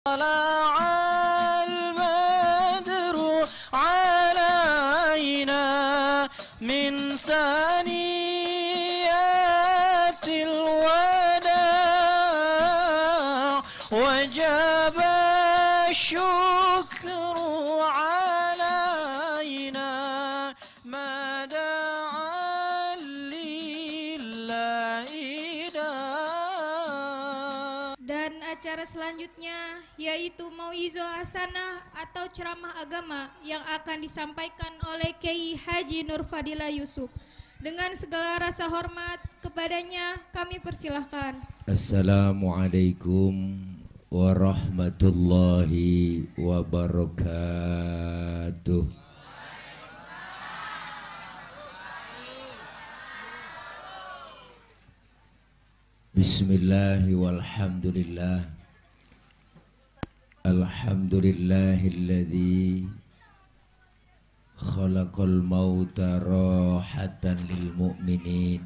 طلع البدر علينا من ثنيات الوداع وجب الشكر علينا ما دعا لله داع. Dan acara selanjutnya yaitu Mau'izoh Hasanah atau ceramah agama yang akan disampaikan oleh Kiai Haji Nur Fadilah Yusuf. Dengan segala rasa hormat kepadanya kami persilahkan. Assalamualaikum warahmatullahi wabarakatuh. Bismillahi walhamdulillah. Alhamdulillahilladzi khalaqal mauta rahatan lil mu'minin.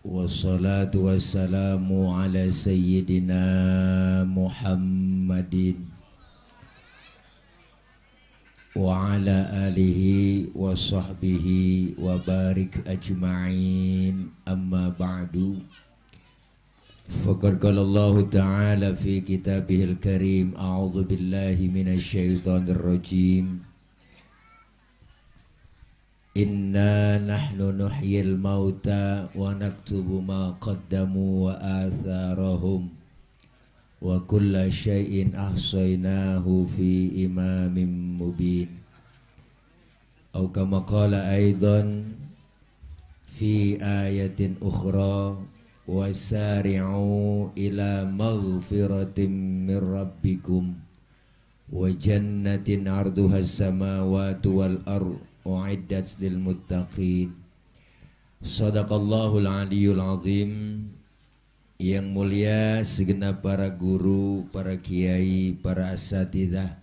Wassalatu wassalamu ala sayyidina Muhammadin wa ala alihi wa sahbihi wa barik ajma'in, amma ba'du. Faqad qala Allah ta'ala fi kitabihil karim, a'udzu billahi minasy syaithanir rajim. Inna nahnu nuhyil mauta wa naktubu ma qaddamu wa atharahum wa kulla syai'in ahsaynahu fi imamin mubin. Atau kama qala aidan fi ayatin ukhra wasari'u ila maghfiratin min rabbikum wa jannatin arduha as-samawati wal ardh u'iddat lil muttaqin. Shadaqallahul aliyyul azim. Yang mulia segenap para guru, para kiai, para asatidzah,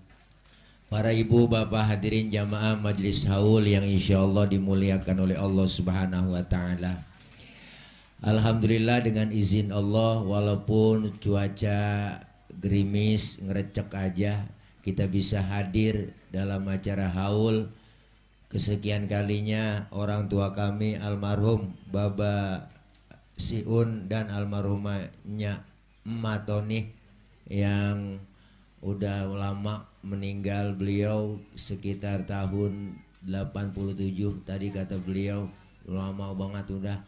para ibu bapak hadirin jamaah majelis haul yang insyaallah dimuliakan oleh Allah Subhanahu wa taala. Alhamdulillah dengan izin Allah, walaupun cuaca gerimis ngerecek aja, kita bisa hadir dalam acara haul kesekian kalinya. Orang tua kami almarhum Baba Siun dan almarhumahnya Emak Toni yang udah lama meninggal, beliau sekitar tahun 87 tadi kata beliau, lama banget udah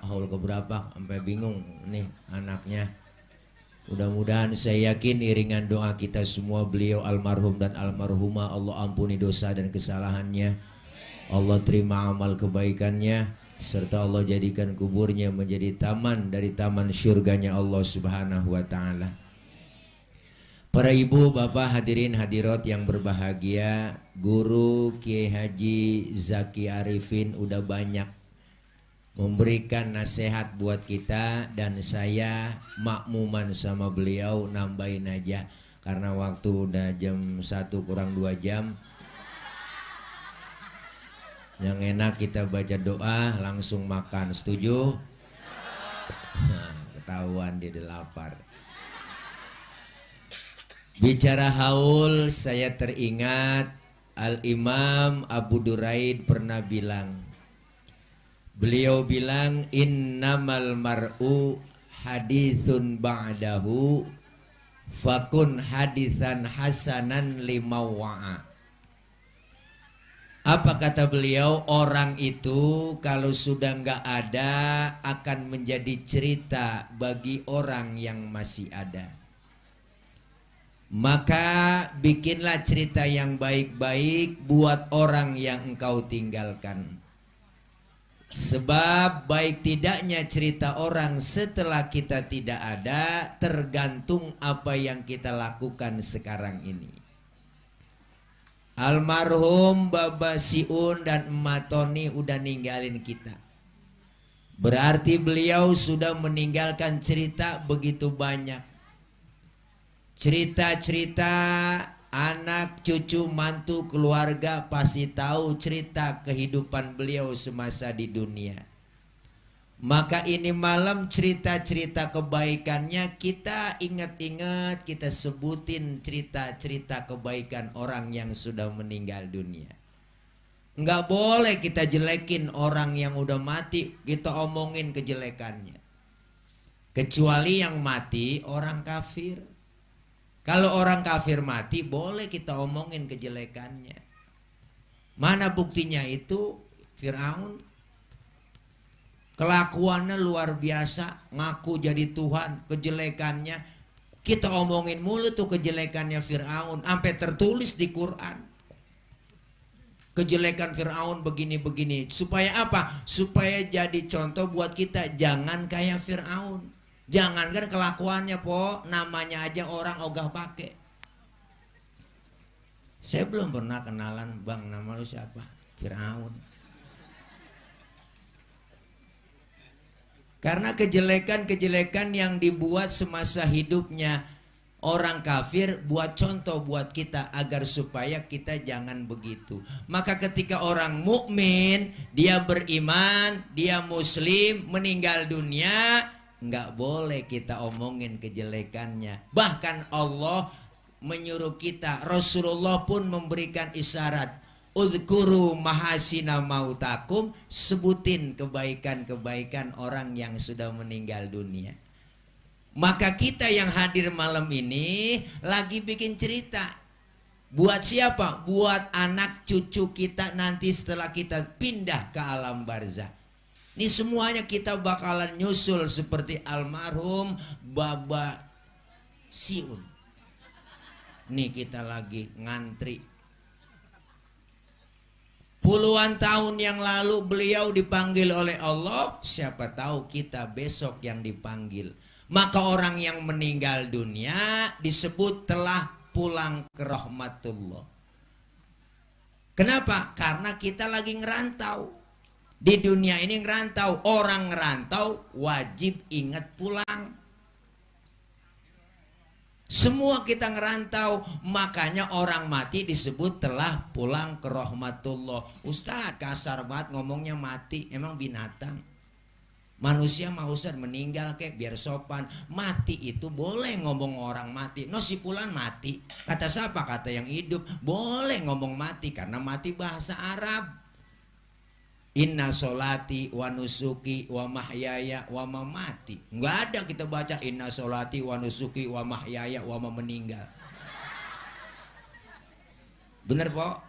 haul keberapa sampai bingung nih anaknya. Mudah-mudahan saya yakin iringan doa kita semua, beliau almarhum dan almarhumah Allah ampuni dosa dan kesalahannya, Allah terima amal kebaikannya, serta Allah jadikan kuburnya menjadi taman dari taman syurganya Allah Subhanahu wa ta'ala. Para ibu bapak hadirin hadirat yang berbahagia, guru Kiai Haji Zaki Arifin udah banyak memberikan nasihat buat kita, dan saya makmuman sama beliau, nambahin aja karena waktu udah jam 1 kurang 2 jam. Yang enak kita baca doa langsung makan, setuju? Ketahuan dia udah lapar. Bicara haul, saya teringat Al-Imam Abu Duraid pernah bilang, beliau bilang innamal mar'u hadithun ba'dahu fakun hadithan hasanan limawwa'a. Apa kata beliau? Orang itu kalau sudah nggak ada akan menjadi cerita bagi orang yang masih ada. Maka bikinlah cerita yang baik-baik buat orang yang engkau tinggalkan. Sebab baik tidaknya cerita orang setelah kita tidak ada tergantung apa yang kita lakukan sekarang ini. Almarhum Baba Siun dan Emak Toni udah ninggalin kita. Berarti beliau sudah meninggalkan cerita begitu banyak. Cerita-cerita anak, cucu, mantu, keluarga pasti tahu cerita kehidupan beliau semasa di dunia. Maka ini malam cerita-cerita kebaikannya kita ingat-ingat, kita sebutin cerita-cerita kebaikan orang yang sudah meninggal dunia. Nggak boleh kita jelekin orang yang udah mati, kita omongin kejelekannya. Kecuali yang mati orang kafir. Kalau orang kafir mati boleh kita omongin kejelekannya. Mana buktinya itu? Firaun. Kelakuannya luar biasa, ngaku jadi Tuhan, kejelekannya kita omongin mulu tuh kejelekannya Firaun, sampai tertulis di Quran. Kejelekan Firaun begini-begini, supaya apa? Supaya jadi contoh buat kita, jangan kayak Firaun. Jangankan kelakuannya po, namanya aja orang ogah pakai. Saya belum pernah kenalan, bang, nama lu siapa? Firaun. Karena kejelekan-kejelekan yang dibuat semasa hidupnya orang kafir buat contoh buat kita agar supaya kita jangan begitu. Maka ketika orang mukmin, dia beriman, dia muslim, meninggal dunia, nggak boleh kita omongin kejelekannya. Bahkan Allah menyuruh kita, Rasulullah pun memberikan isyarat, udhkuru mahasina mautakum, sebutin kebaikan-kebaikan orang yang sudah meninggal dunia. Maka kita yang hadir malam ini lagi bikin cerita. Buat siapa? Buat anak cucu kita nanti setelah kita pindah ke alam barzah. Ini semuanya kita bakalan nyusul seperti almarhum Baba Siun. Nih kita lagi ngantri. Puluhan tahun yang lalu beliau dipanggil oleh Allah, siapa tahu kita besok yang dipanggil. Maka orang yang meninggal dunia disebut telah pulang ke rahmatullah. Kenapa? Karena kita lagi ngerantau. Di dunia ini ngerantau, orang ngerantau wajib ingat pulang. Semua kita ngerantau, makanya orang mati disebut telah pulang ke rahmatullah. Ustaz kasar banget ngomongnya mati, emang binatang. Manusia mah Ustaz meninggal kek biar sopan. Mati itu boleh ngomong orang mati. No si Pulan mati. Kata siapa? Kata yang hidup. Boleh ngomong mati karena mati bahasa Arab. Inna solati wa nusuki wa mahyaya wa mamati. Nggak ada kita baca inna solati wa nusuki wa mahyaya wa meninggal. Bener po?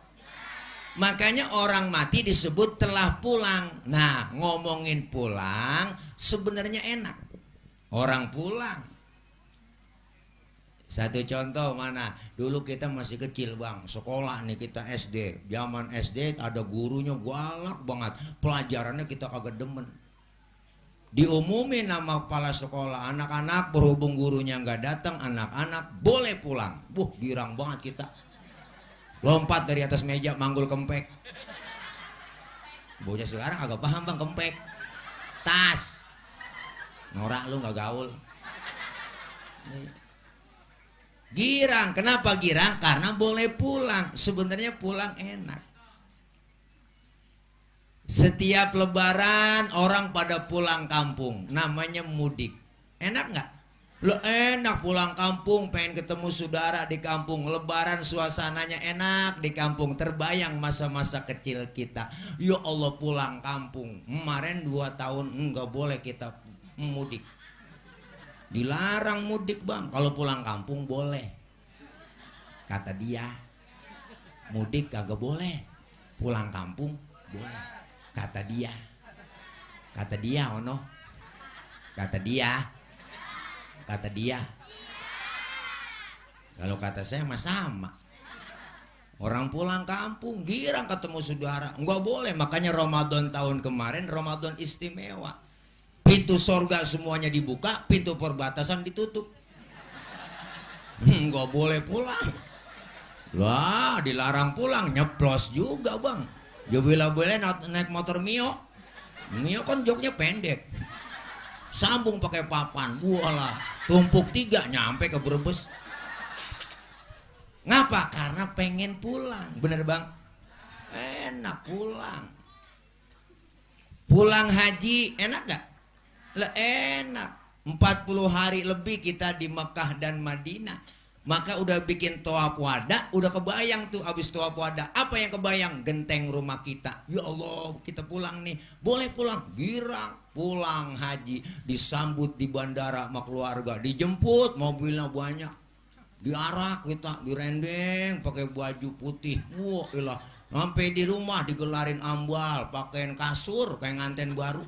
Makanya orang mati disebut telah pulang. Nah ngomongin pulang sebenarnya enak. Orang pulang. Satu contoh mana? Dulu kita masih kecil bang, sekolah nih kita SD. Zaman SD ada gurunya galak banget. Pelajarannya kita kagak demen. Diumumin nama kepala sekolah, anak-anak berhubung gurunya nggak datang, anak-anak boleh pulang. Girang banget kita. Lompat dari atas meja manggul kempek. Bocah sekarang agak paham bang kempek. Tas. Norak lu nggak gaul. Girang, kenapa girang? Karena boleh pulang. Sebenarnya pulang enak. Setiap lebaran orang pada pulang kampung, namanya mudik. Enak nggak? Lo enak pulang kampung, pengen ketemu saudara di kampung. Lebaran suasananya enak di kampung. Terbayang masa-masa kecil kita. Ya Allah pulang kampung. Kemarin 2 tahun nggak boleh kita mudik. Dilarang mudik bang, kalau pulang kampung boleh. Kata dia, mudik kagak boleh, pulang kampung boleh. Kata dia ono, kata dia. Kalau kata saya mah sama. Orang pulang kampung girang ketemu saudara, nggak boleh. Makanya Ramadan tahun kemarin Ramadan istimewa. Pintu sorga semuanya dibuka, pintu perbatasan ditutup. Nggak boleh pulang. Lah, dilarang pulang, nyeplos juga bang. Boleh naik motor Mio. Mio kan joknya pendek. Sambung pakai papan, walah, tumpuk 3 nyampe ke Brebes. Ngapa? Karena pengen pulang, bener bang? Enak pulang. Pulang haji, enak gak? Lah enak. 40 hari lebih kita di Mekah dan Madinah. Maka udah bikin tawaf wada, udah kebayang tuh abis tawaf wada. Apa yang kebayang? Genteng rumah kita. Ya Allah, kita pulang nih. Boleh pulang. Girang. Pulang haji. Disambut di bandara sama keluarga. Dijemput, mobilnya banyak. Diarak kita, direndeng, pakai baju putih. Wah, ilah. Sampai di rumah digelarin ambal, pakaiin kasur kayak nganten baru.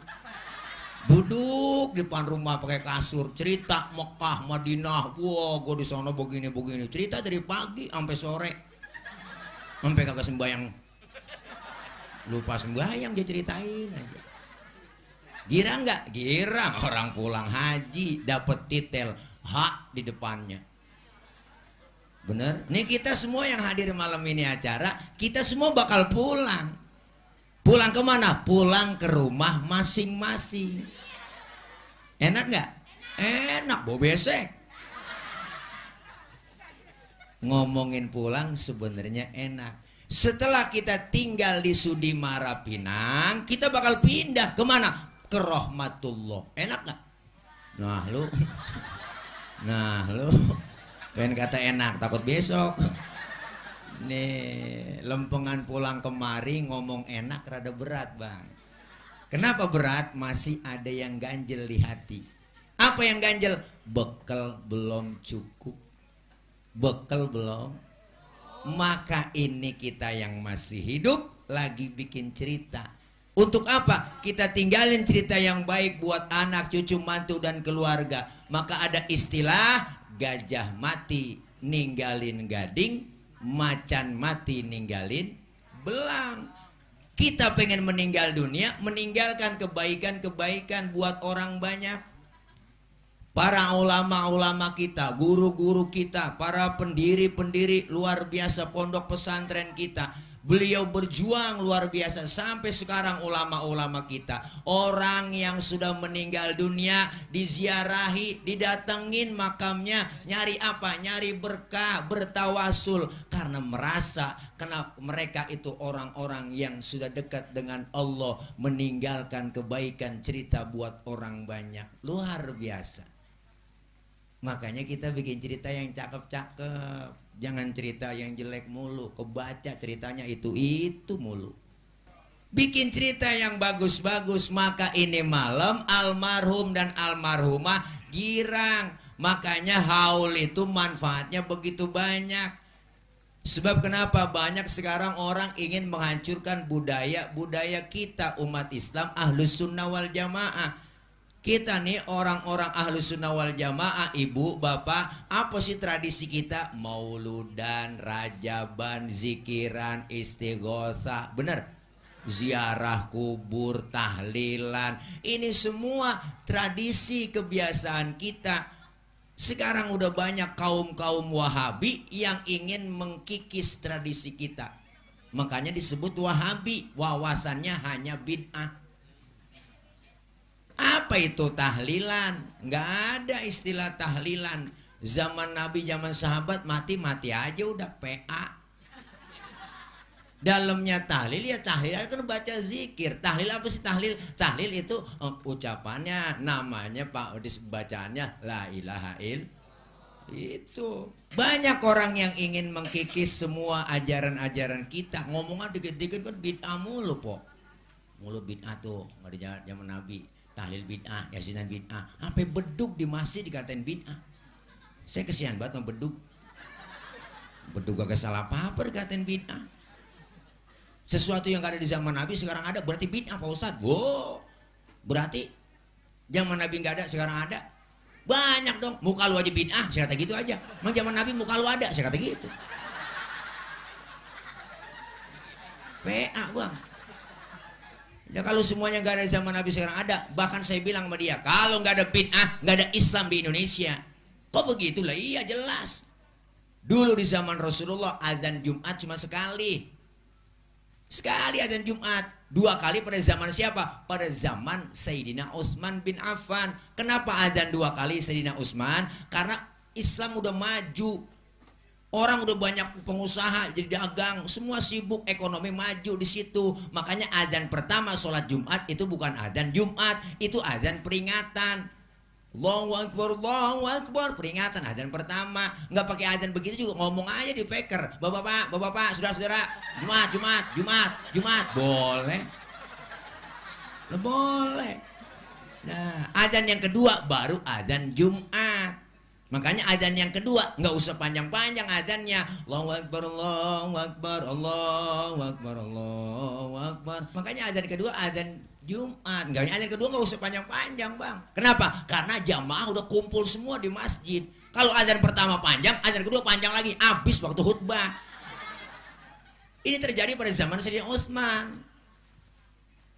Duduk di depan rumah pakai kasur, cerita Mekah, Madinah. Wah, gue di sana begini-begini. Cerita dari pagi sampai sore. Sampai kagak sembayang. Lupa sembayang dia ceritain aja. Girang nggak? Girang. Orang pulang haji dapat titel hak di depannya. Bener? Nih kita semua yang hadir malam ini acara, kita semua bakal pulang. Pulang kemana? Pulang ke rumah masing-masing. Enak nggak? Enak, bau besek. Ngomongin pulang sebenarnya enak. Setelah kita tinggal di Sudimara Pinang, kita bakal pindah kemana? Ke Rahmatullah. Enak nggak? Nah lu pengen kata enak, takut besok. Nih, lempengan pulang kemari ngomong enak rada berat, Bang. Kenapa berat? Masih ada yang ganjel di hati. Apa yang ganjel? Bekal belum cukup. Bekal belum. Maka ini kita yang masih hidup lagi bikin cerita. Untuk apa? Kita tinggalin cerita yang baik buat anak, cucu, mantu, dan keluarga. Maka ada istilah gajah mati ninggalin gading, macan mati ninggalin belang. Kita pengen meninggal dunia, meninggalkan kebaikan-kebaikan buat orang banyak. Para ulama-ulama kita, guru-guru kita, para pendiri-pendiri luar biasa pondok pesantren kita, beliau berjuang luar biasa sampai sekarang. Ulama-ulama kita, orang yang sudah meninggal dunia diziarahi, didatengin makamnya, nyari apa? Nyari berkah, bertawasul, karena merasa karena mereka itu orang-orang yang sudah dekat dengan Allah, meninggalkan kebaikan, cerita buat orang banyak. Luar biasa. Makanya kita bikin cerita yang cakep-cakep. Jangan cerita yang jelek mulu. Kebaca ceritanya itu mulu. Bikin cerita yang bagus-bagus. Maka ini malam almarhum dan almarhumah girang. Makanya haul itu manfaatnya begitu banyak. Sebab kenapa? Banyak sekarang orang ingin menghancurkan budaya kita umat Islam Ahlus Sunnah wal Jamaah. Kita nih orang-orang Ahlus Sunnah wal Jamaah, ibu, bapak, apa sih tradisi kita? Mauludan, rajaban, zikiran, istighosah, bener? Ziarah kubur, tahlilan, ini semua tradisi kebiasaan kita. Sekarang udah banyak kaum-kaum Wahabi yang ingin mengkikis tradisi kita. Makanya disebut Wahabi, wawasannya hanya bid'ah. Apa itu tahlilan? Nggak ada istilah tahlilan. Zaman Nabi, zaman sahabat mati-mati aja udah PA. Dalamnya tahlil ya tahlil kan baca zikir. Tahlil apa sih tahlil? Tahlil itu ucapannya, namanya Pak, bacaannya la ilaha illallah. Itu banyak orang yang ingin mengkikis semua ajaran-ajaran kita. Ngomongnya dikit-dikit kan bid'ah mulu, po. Mulu bid'ah tuh, nggak di zaman Nabi. Tahlil bid'ah, yasinan bid'ah, sampai beduk di masjid dikatain bid'ah. Saya kesian banget sama beduk. Beduk gak salah apa-apa dikatain bid'ah. Sesuatu yang gak ada di zaman Nabi sekarang ada, berarti bid'ah, Pak Ustadz. Wow, berarti zaman Nabi gak ada, sekarang ada. Banyak dong, muka lu aja bid'ah, saya kata gitu aja. Emang zaman Nabi muka lu ada, saya kata gitu. PA bang. Ya kalau semuanya gak ada di zaman Nabi sekarang ada. Bahkan saya bilang sama dia, kalau gak ada bid'ah, gak ada Islam di Indonesia. Kok begitulah? Iya jelas. Dulu di zaman Rasulullah azan Jumat cuma sekali. Sekali azan Jumat. 2 kali pada zaman siapa? Pada zaman Sayyidina Utsman bin Affan. Kenapa azan 2 kali Sayyidina Utsman? Karena Islam udah maju. Orang udah banyak pengusaha jadi dagang, semua sibuk, ekonomi maju di situ. Makanya adzan pertama sholat Jumat itu bukan adzan Jumat, itu adzan peringatan. Allahu Akbar, peringatan adzan pertama. Nggak pakai adzan begitu juga ngomong aja di peker. Bapak-bapak, saudara-saudara, Jumat, boleh. Boleh. Nah, adzan yang kedua baru adzan Jumat. Makanya adzan yang kedua nggak usah panjang-panjang adzannya. Allahu Akbar, Allahu Akbar, Allahu Akbar, Allahu Akbar. Makanya adzan kedua adzan Jumat. Adzan kedua nggak usah panjang-panjang, Bang. Kenapa? Karena jamaah udah kumpul semua di masjid. Kalau adzan pertama panjang, adzan kedua panjang lagi, habis waktu khutbah. Ini terjadi pada zaman Sayyidina Utsman.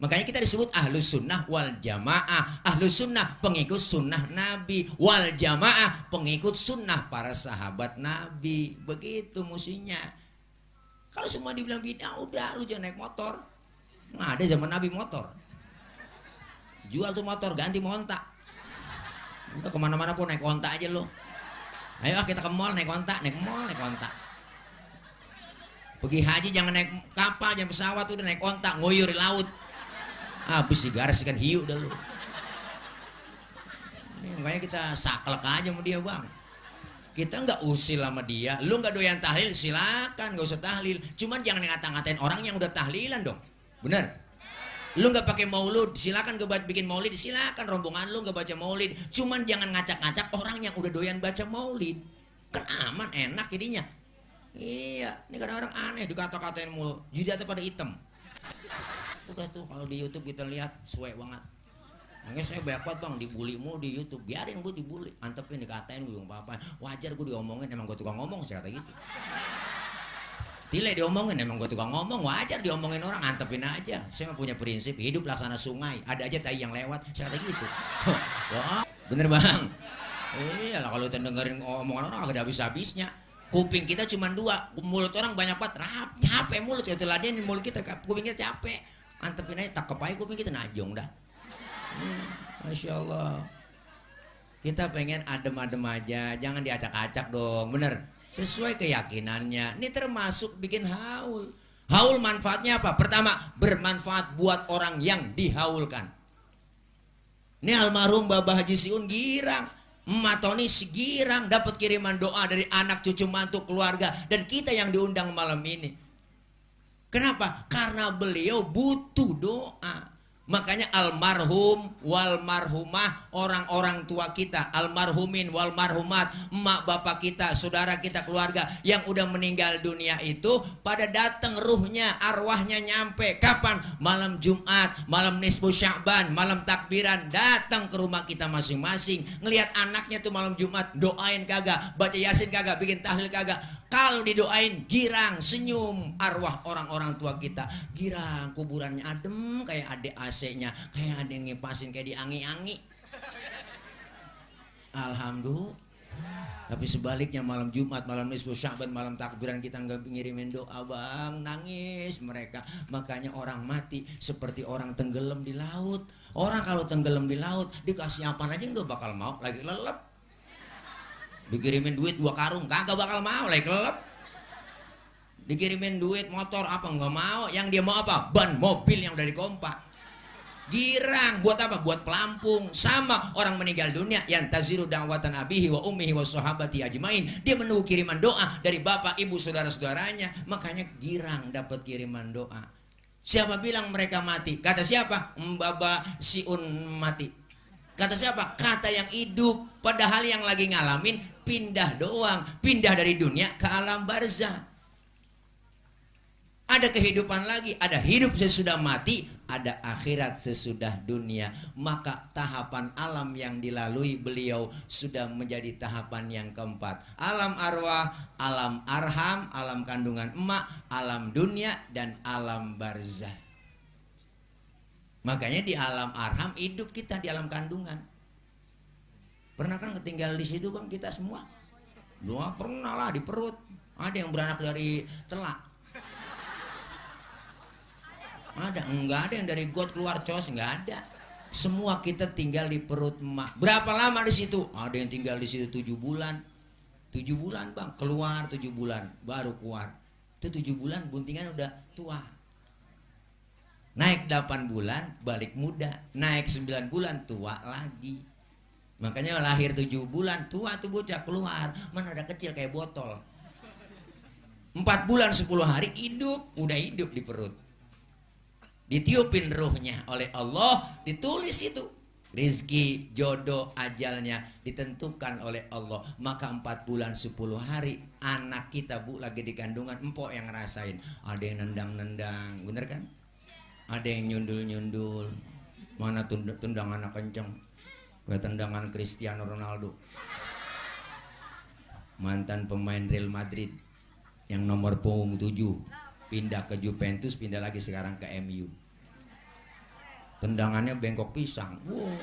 Makanya kita disebut ahlus sunnah wal jamaah. Ahlus sunnah pengikut sunnah Nabi, wal jamaah pengikut sunnah para sahabat Nabi. Begitu musinya. Kalau semua dibilang bid'ah, udah lu jangan naik motor. Nah, ada zaman Nabi motor. Jual tuh motor, ganti monta. Udah kemana-mana pun naik onta aja lo. Ayo kita ke mall naik onta, naik onta. Pergi haji jangan naik kapal, jangan pesawat, udah naik onta, ngoyur di laut. Habis si garis ikan hiu dah lu. Makanya kita saklek aja sama dia, Bang. Kita nggak usil sama dia. Lu nggak doyan tahlil, silakan, nggak usah tahlil. Cuman jangan ngata-ngatain orang yang udah tahlilan dong. Bener? Lu nggak pakai maulud, silakan gak bikin maulid, silakan rombongan lu nggak baca maulid. Cuman jangan ngacak-ngacak orang yang udah doyan baca maulid. Kan aman, enak jadinya. Iya, ini kadang orang aneh dikata-katain mulu. Jidatnya pada hitam. Udah tuh kalau di YouTube kita lihat suwe banget. Makanya saya banyak banget, Bang, dibulimu di YouTube. Biarin gue dibully, antepin, dikatain, gue apa. Wajar gue diomongin, emang gue tukang ngomong, saya kata gitu. Tile diomongin, emang gue tukang ngomong, wajar diomongin orang, antepin aja. Saya punya prinsip, hidup laksana sungai, ada aja tai yang lewat, saya kata gitu. Wah, bener, Bang. Iya lah, kalau kita dengerin omongan orang agak habis-habisnya. Kuping kita cuma dua, mulut orang banyak banget, capek mulut ya, teladenin mulut kita, kuping kita capek. Antepin aja, tak kepai kuping kita najong dah. Masya Allah. Kita pengen adem-adem aja, jangan diacak-acak dong, bener. Sesuai keyakinannya. Ini termasuk bikin haul. Haul manfaatnya apa? Pertama, bermanfaat buat orang yang dihaulkan. Ini almarhum Bapak Haji Siun girang. Emak Toni segirang dapat kiriman doa dari anak cucu mantu keluarga dan kita yang diundang malam ini. Kenapa? Karena beliau butuh doa. Makanya almarhum wal marhumah, orang-orang tua kita, almarhumin wal marhumat, emak bapak kita, saudara kita, keluarga yang udah meninggal dunia itu pada datang ruhnya, arwahnya nyampe. Kapan? Malam Jumat, malam nisfu Sya'ban, malam takbiran, datang ke rumah kita masing-masing. Ngelihat anaknya tuh malam Jumat, doain kagak, baca Yasin kagak, bikin tahlil kagak. Kalau didoain girang, senyum arwah orang-orang tua kita. Girang, kuburannya adem kayak adek AC-nya, kayak ada yang ngipasin kayak diangi-angi. Alhamdulillah. Tapi sebaliknya malam Jumat, malam nisfu Sya'ban, malam takbiran kita nggak ngirimin doa, Bang, nangis mereka. Makanya orang mati seperti orang tenggelam di laut. Orang kalau tenggelam di laut dikasih apaan aja nggak bakal mau, lagi lelep. Dikirimin duit 2 karung kagak bakal mau, lagi kelelep. Dikirimin duit motor apa nggak mau, yang dia mau apa? Ban mobil yang dari kompak. Girang, buat apa? Buat pelampung. Sama orang meninggal dunia yang taziru da'watan abihi wa ummihi wa sahabati ajmain. Dia menunggu kiriman doa dari bapak, ibu, saudara-saudaranya. Makanya girang dapat kiriman doa. Siapa bilang mereka mati? Kata siapa? Mbaba Siun mati. Kata siapa? Kata yang hidup. Padahal yang lagi ngalamin pindah doang. Pindah dari dunia ke alam barzah. Ada kehidupan lagi. Ada hidup sesudah mati. Ada akhirat sesudah dunia. Maka tahapan alam yang dilalui beliau sudah menjadi tahapan yang keempat. Alam arwah, alam arham, alam kandungan emak, alam dunia, dan alam barzah. Makanya di alam arham hidup kita di alam kandungan. Pernah kan ketinggal di situ, Bang, kita semua? Dua pernah lah, di perut. Ada yang beranak dari telak. Ada, enggak ada yang dari got keluar cos, enggak ada. Semua kita tinggal di perut emak. Berapa lama di situ? Ada yang tinggal di situ 7 bulan. 7 bulan bang, keluar 7 bulan, baru keluar. Itu 7 bulan buntingan udah tua. Naik 8 bulan, balik muda. Naik 9 bulan, tua lagi. Makanya lahir 7 bulan, tua tuh bocah keluar. Mana ada kecil kayak botol. 4 bulan 10 hari hidup, udah hidup di perut. Ditiupin ruhnya oleh Allah, ditulis itu. Rizki, jodoh, ajalnya ditentukan oleh Allah. Maka 4 bulan 10 hari anak kita bu lagi di kandungan, empok yang ngerasain. Ada yang nendang-nendang, bener kan? Ada yang nyundul-nyundul. Mana tendang anak kenceng, kayak tendangan Cristiano Ronaldo, mantan pemain Real Madrid yang nomor punggung 7, pindah ke Juventus, pindah lagi sekarang ke MU. Tendangannya bengkok pisang. Wow.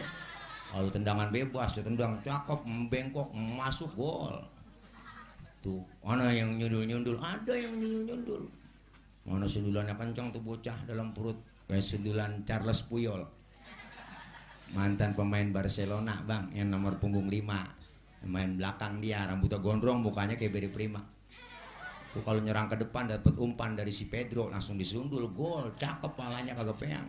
Kalau tendangan bebas, tendang cakep, bengkok, masuk gol. Tuh, mana yang nyundul-nyundul? Ada yang nyundul-nyundul. Mana sundulannya kencang tuh bocah dalam perut, kayak sundulan Charles Puyol. Mantan pemain Barcelona, Bang, yang nomor punggung 5. Main belakang dia, rambutnya gondrong, mukanya kayak Beri Prima. Tuh kalau nyerang ke depan dapat umpan dari si Pedro, langsung disundul, gol, cakep, palanya kagak peang.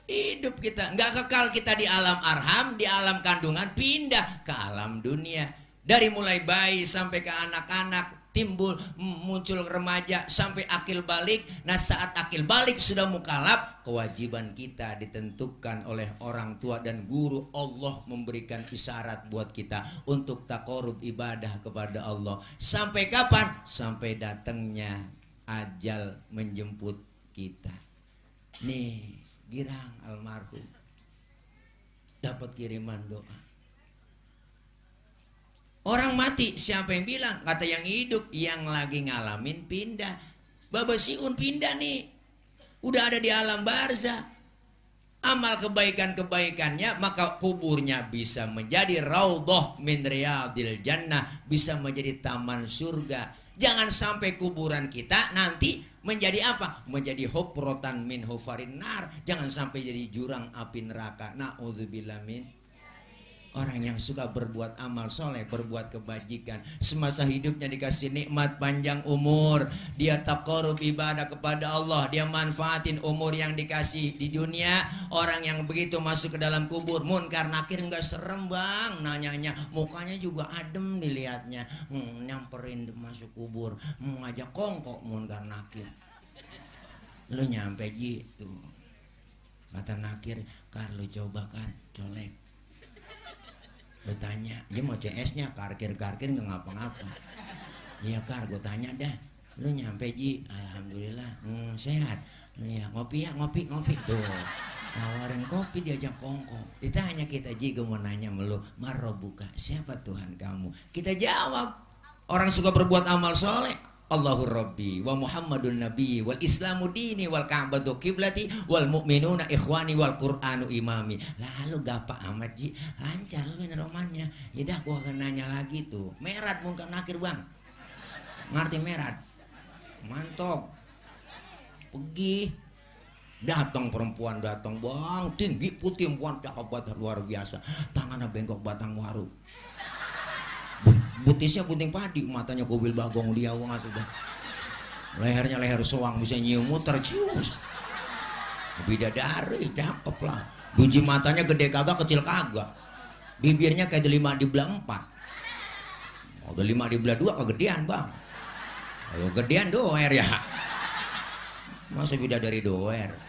Hidup kita nggak kekal, kita di alam arham, di alam kandungan, pindah ke alam dunia. Dari mulai bayi sampai ke anak-anak, timbul, muncul remaja sampai akil balik. Nah saat akil balik sudah mukallaf, kewajiban kita ditentukan oleh orang tua dan guru. Allah memberikan isyarat buat kita untuk taqarrub ibadah kepada Allah. Sampai kapan? Sampai datangnya ajal menjemput kita. Nih Girang almarhum dapat kiriman doa. Orang mati siapa yang bilang? Kata yang hidup, yang lagi ngalamin pindah. Baba Siun pindah nih, udah ada di alam barzah. Amal kebaikan-kebaikannya, maka kuburnya bisa menjadi raudhah min riyadil jannah, bisa menjadi taman surga. Jangan sampai kuburan kita nanti menjadi apa? Menjadi hufratan min hufarin nar. Jangan sampai jadi jurang api neraka. Na'udzubillah min. Orang yang suka berbuat amal soleh, berbuat kebajikan, semasa hidupnya dikasih nikmat panjang umur, dia taqarrub ibadah kepada Allah, dia manfaatin umur yang dikasih di dunia. Orang yang begitu masuk ke dalam kubur, munkar nakir nggak serem bang, nanyanya, mukanya juga adem dilihatnya, nyamperin masuk kubur, ngajak kongkok munkar nakir. Lu nyampe gitu, kata nakir, kar lu coba kan colek. Lu tanya, dia mau CS-nya, karkir-karkir nggak ngapa-ngapa. Iya kar, gue tanya dah, lu nyampe Ji, alhamdulillah, sehat. Iya, ngopi ya, ngopi tuh. Tawarin kopi, diajak kongko. Ditanya kita, Ji, gue mau nanya sama lu, marrobuka, siapa Tuhan kamu? Kita jawab, orang suka berbuat amal soleh, Allahur Rabbi wa Muhammadun Nabi wal Islamu dini wal Ka'batu kiblati wal mu'minuna ikhwani wal Qur'anu imami. Lalu gampang amat Ji, lancar lu ini romannya. Yaudah gua akan nanya lagi tuh. Merat munkar nakir bang, ngerti merat? Mantok. Pergi. Datang perempuan, datang bang, tinggi putih perempuan cakep banget luar biasa. Tangannya bengkok batang waru. Butisnya bunting padi, matanya kubil bagong liawang atau dah. Lehernya leher soang, bisa nyium muter cius. Bidadari, cakep lah. Biji matanya gede kagak, kecil kagak. Bibirnya kayak delima di belah 4. Oh, delima di belah 2 kegedean bang. Kalau gedean doer ya. Masa bidadari doer.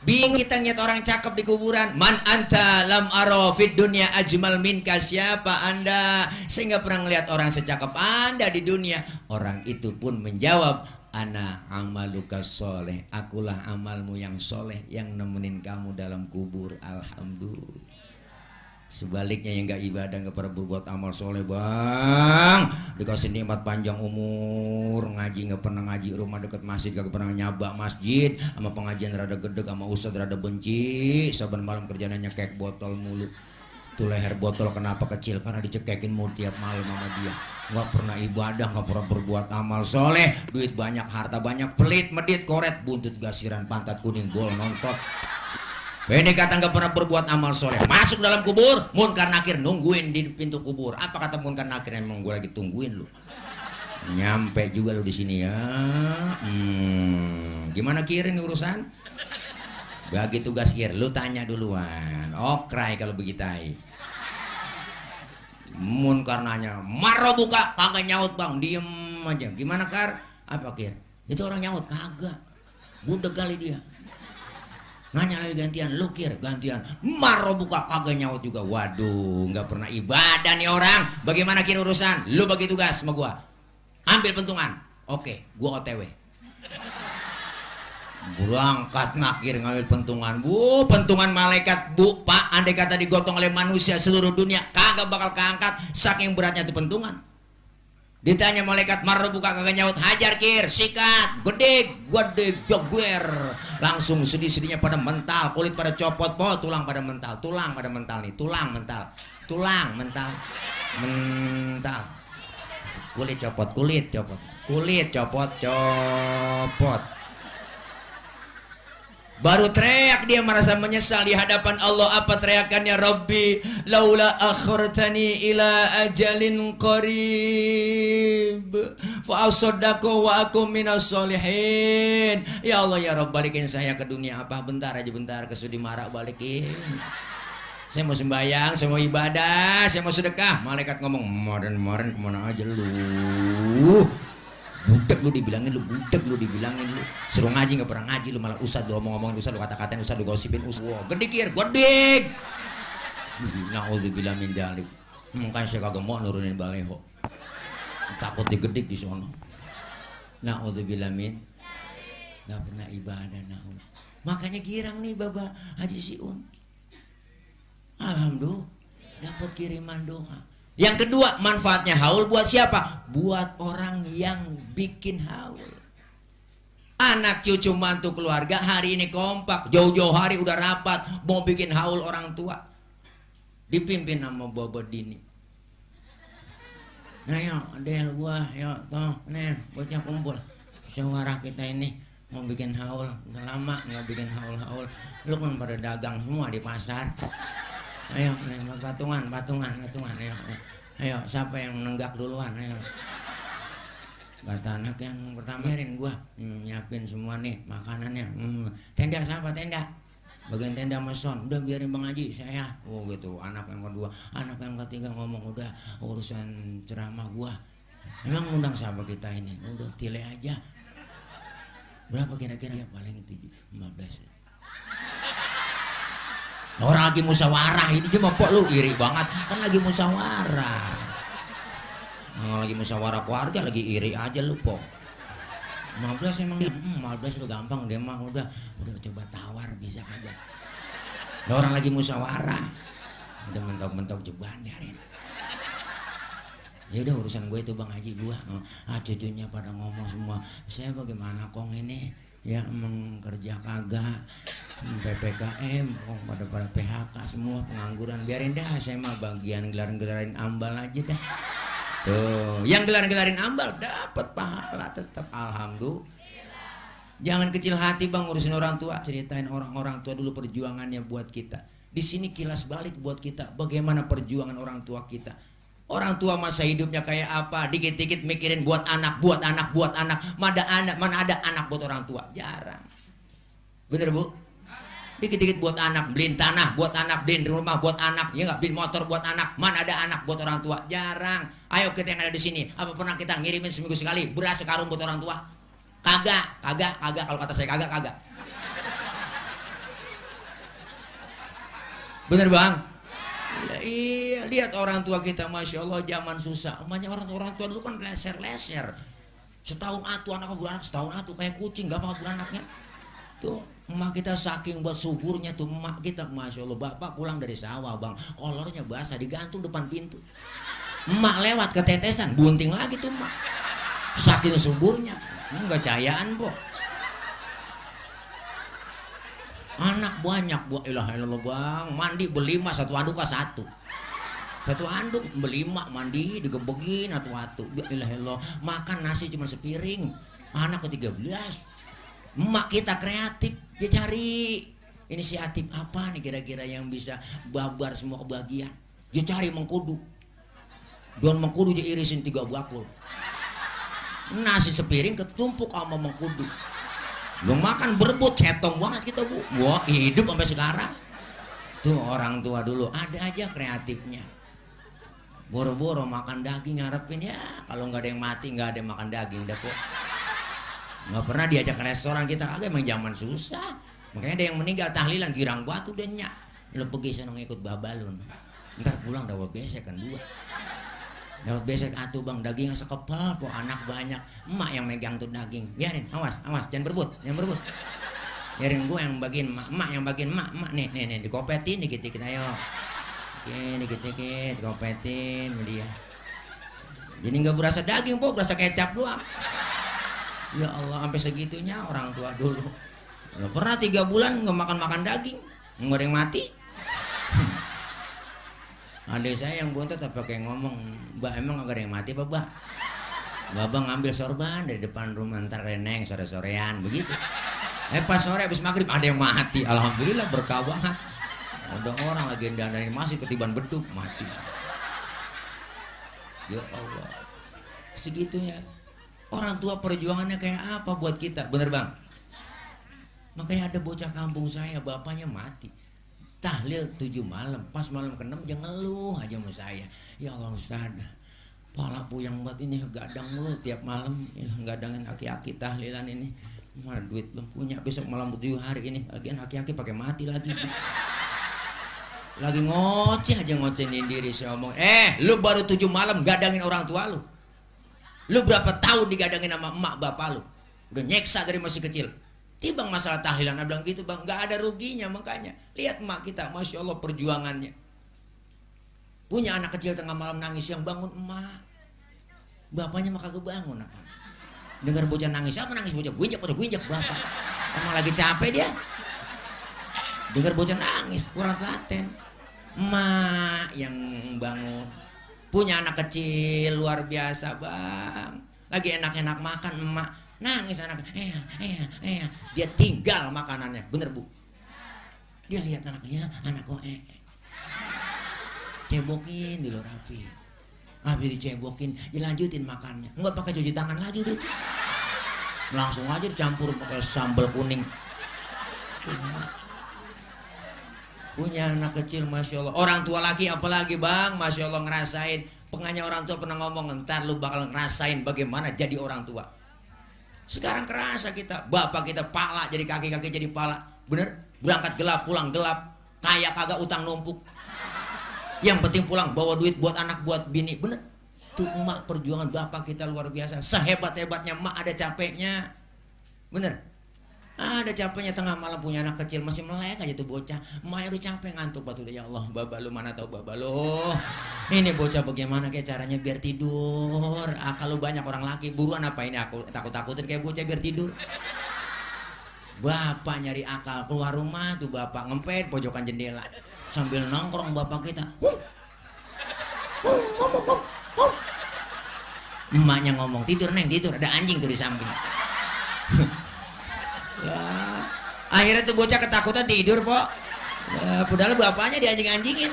Bingung kita ngeliat orang cakep di kuburan. Man anta lam aro fid dunya ajmal minka, siapa anda? Saya nggak pernah ngeliat orang secakep anda di dunia. Orang itu pun menjawab, ana amaluka soleh, akulah amalmu yang soleh yang nemenin kamu dalam kubur. Alhamdulillah. Sebaliknya yang gak ibadah, gak pernah berbuat amal soleh bang, dikasih nikmat panjang umur, ngaji gak pernah ngaji, rumah deket masjid gak pernah nyabak masjid, sama pengajian rada gedeg, sama ustad rada benci, saban malam kerjanya nyekek botol mulu. Tuh leher botol kenapa kecil? Karena dicekekin mulu tiap malam sama dia. Gak pernah ibadah, gak pernah berbuat amal soleh, duit banyak, harta banyak, pelit, medit, koret, buntut gasiran, pantat kuning, bol nontot. PDKT nggak pernah berbuat amal soleh, masuk dalam kubur, munkar nakir nungguin di pintu kubur. Apa kata munkar nakir? Emang gue lagi tungguin lu. Nyampe juga lu di sini ya. Gimana Kir ini urusan? Bagi tugas Kir, lu tanya duluan. Okrai kalau begitu. Munkar nanya, Maro buka, kagak nyaut bang, diem aja. Gimana Kar? Apa Kir? Itu orang nyaut kagak. Budek kali dia. Nanya lagi gantian, lu Kir, gantian. Maro buka kagak nyaut juga. Waduh, nggak pernah ibadah nih orang. Bagaimana Kir urusan? Lu bagi tugas sama gua. Ambil pentungan. Oke, gua OTW. Berangkat nakir ngambil pentungan. Bu, pentungan malaikat, Bu, Pak, andai kata digotong oleh manusia seluruh dunia, kagak bakal keangkat saking beratnya itu pentungan. Ditanya malaikat, Maro buka kagak nyaut, hajar Kir, sikat, gede jogwer. Langsung sedih-sedihnya pada mental, kulit pada copot, tulang pada mental nih, tulang mental. Kulit copot. Baru teriak dia merasa menyesal di hadapan Allah. Apa teriakannya? Rabbi laula akhartani ila ajalin qarib fa asaddaqu wa akum minas solihin. Ya Allah ya Rabb, balikin saya ke dunia apa bentar kesudi marah balikin. Saya mau sembahyang, saya mau ibadah, saya mau sedekah. Malaikat ngomong, "Kemarin kemana aja lu? Budek lu dibilangin lu. Suruh ngaji nggak pernah ngaji lu, malah ustad lu ngomongin ustad lu, kata-katain ustad lu, gosipin ustad. Wow, gede Kir, gede. Naudzubillah min dzalik. Kan saya kagak mau nurunin baleho. Takut digedik di sono. Naudzubillah min. Nggak pernah ibadah naud. Makanya girang nih Bapak Haji Siun. Alhamdulillah dapat kiriman doa. Yang kedua, manfaatnya haul buat siapa? Buat orang yang bikin haul. Anak cucu mantu keluarga hari ini kompak, jauh-jauh hari udah rapat mau bikin haul orang tua. Dipimpin sama Bobo Dini. Nah yuk, Del gua, yuk toh, nih bocah kumpul. Suara kita ini mau bikin haul, udah lama nggak bikin haul. Lu kan pada dagang semua di pasar. Ayo, nih, patungan, ayo, siapa yang nenggak duluan, ayo. Kata anak yang pertama, biarin gua nyiapin semua nih makanannya. Tenda siapa tenda? Bagian tenda meson, udah biarin Bang Haji, saya. Oh gitu, anak yang kedua, anak yang ketiga ngomong udah urusan ceramah gua. Emang ngundang siapa kita ini? Udah tile aja. Berapa kira-kira? Ya paling 15. Orang lagi musyawarah ini cuma kok lu iri banget kan lagi musyawarah. Lagi musyawarah keluarga lagi iri aja lu pok. 15 emang 15 lu gampang dia mah udah coba tawar bisa aja. Orang lagi musyawarah. Udah mentok-mentok jeban biarin. Ya udah urusan gue itu Bang Haji gua. Cucunya pada ngomong semua. Saya bagaimana kong ini? Ya kerja kagak, PPKM, pada PHK semua pengangguran. Biarin dah, saya mah bagian gelarin ambal aja dah. Tuh, yang gelarin ambal dapat pahala tetap, alhamdulillah. Jangan kecil hati Bang ngurusin orang tua. Ceritain orang tua dulu perjuangannya buat kita. Di sini kilas balik buat kita, bagaimana perjuangan orang tua kita. Orang tua masa hidupnya kayak apa? Dikit-dikit mikirin buat anak. Mana ada anak buat orang tua? Jarang. Bener Bu? Dikit-dikit buat anak, beliin tanah buat anak, beliin rumah buat anak, ya nggak, beliin motor buat anak. Mana ada anak buat orang tua? Jarang. Ayo kita yang ada di sini, apa pernah kita ngirimin seminggu sekali beras sekarung buat orang tua? Kagak. Kalau kata saya kagak. Bener Bang? Iya, lihat orang tua kita, Masya Allah, zaman susah. Namanya orang tua dulu kan leser. Setahun atuh anaknya beranak, setahun atuh kayak kucing, gak mau beranaknya. Tuh, emak kita saking buat suburnya tuh, emak kita, Masya Allah, bapak pulang dari sawah Bang, kolornya basah, digantung depan pintu. Emak lewat ketetesan, bunting lagi tuh emak. Saking suburnya, enggak cayaan po. Anak banyak buat ilah Bang, mandi berlima, satu anduk satu anduk berlima, mandi digebegin atu ilah makan nasi cuma sepiring, anak ke-13. Emak kita kreatif, dia cari inisiatif apa nih kira-kira yang bisa babar semua kebahagiaan. Dia cari mengkudu. Don mengkudu dia irisin 3 bakul. Nasi sepiring ketumpuk sama mengkudu. Lu makan berebut, cetong banget kita Bu. Wah, hidup sampai sekarang. Tuh orang tua dulu ada aja kreatifnya. Boro-boro makan daging ngarepin ya, kalau nggak ada yang mati nggak ada yang makan daging dah kok. Nggak pernah diajak ke restoran kita, agak emang zaman susah. Makanya ada yang meninggal tahlilan girang batu dan nyak. Lu pergi sana ngikut babalun. Ntar pulang dapat besek kan 2. Dapat besek atuh bang, dagingnya sekepal kok, anak banyak. Emak yang megang tuh daging. Biarin, awas, jangan berebut. Biarin gue yang bagiin emak yang bagiin emak nih dikopetin dikit-dikit ayo. Oke, dikit-dikit kopetin dia. Jadi nggak berasa daging, po, berasa kecap doang. Ya Allah, sampai segitunya orang tua dulu. Nggak pernah 3 bulan nggak makan daging, nggak ada yang mati. Adik saya yang bontot apa kayak ngomong, Mbak emang nggak ada yang mati apa Mbak? Babang ngambil sorban dari depan rumah ntar reneng sore-sorean begitu. Pas sore habis maghrib ada yang mati, alhamdulillah berkah banget. Ada orang lagi dandanin masih ketiban beduk mati. Ya Allah, segitunya. Orang tua perjuangannya kayak apa buat kita, bener bang? Makanya ada bocah kampung saya, bapaknya mati. Tahlil 7 malam, pas malam ke-6 jangan ngeluh aja sama saya. Ya Allah Ustaz, pala puyang buat ini gadang mulu tiap malam, gadangin aki-aki tahlilan ini. Mah duit belum punya, besok malam 7 hari ini, lagian aki-aki pakai mati lagi. Lagi ngoceh aja ngocehin diri saya omong. Lu baru 7 malam gadangin orang tua lu. Lu berapa tahun digadangin sama emak bapak lu? Udah nyeksa dari masih kecil. Tiba masalah tahlilan, bilang gitu bang, nggak ada ruginya. Makanya lihat emak kita, masya Allah perjuangannya. Punya anak kecil tengah malam nangis, yang bangun emak. Bapaknya mah kagak bangun apa? Dengar bocah nangis, apa nangis bocah? Gue injak bapak. Emang lagi capek dia. Dengar bocah nangis, kurang telaten. Emak yang bangun. Punya anak kecil luar biasa bang. Lagi enak-enak makan, emak nangis anaknya. Dia tinggal makanannya, bener Bu. Dia lihat anaknya, anak kok cebokin dulu rapi. Habis dicebokin, dilanjutin makannya. Enggak pakai cuci tangan lagi udah. Langsung aja dicampur pakai sambal kuning. Punya anak kecil, masya Allah. Orang tua laki apalagi bang, masya Allah ngerasain. Pengennya orang tua pernah ngomong, ntar lu bakal ngerasain bagaimana jadi orang tua. Sekarang kerasa kita, bapak kita pala jadi kaki jadi pala. Bener? Berangkat gelap, pulang gelap. Kaya kagak, utang numpuk. Yang penting pulang bawa duit buat anak, buat bini. Bener? Tuh emak perjuangan bapak kita luar biasa. Sehebat-hebatnya emak ada capeknya. Bener? Ada capeknya tengah malam punya anak kecil masih melek aja tuh bocah. Emaknya udah capek ngantuk batu ya Allah. Baba lu mana tahu baba lu. Ini bocah bagaimana kayak caranya biar tidur. Kalau banyak orang laki buruan apa ini aku takut-takutin kayak bocah biar tidur. Bapak nyari akal keluar rumah tuh bapak ngempet pojokan jendela sambil nongkrong bapak kita. Emaknya ngomong tidur neng tidur, ada anjing tuh di samping. Lah, akhirnya tuh bocah ketakutan tidur po. Padahal bapaknya dianjing-anjingin.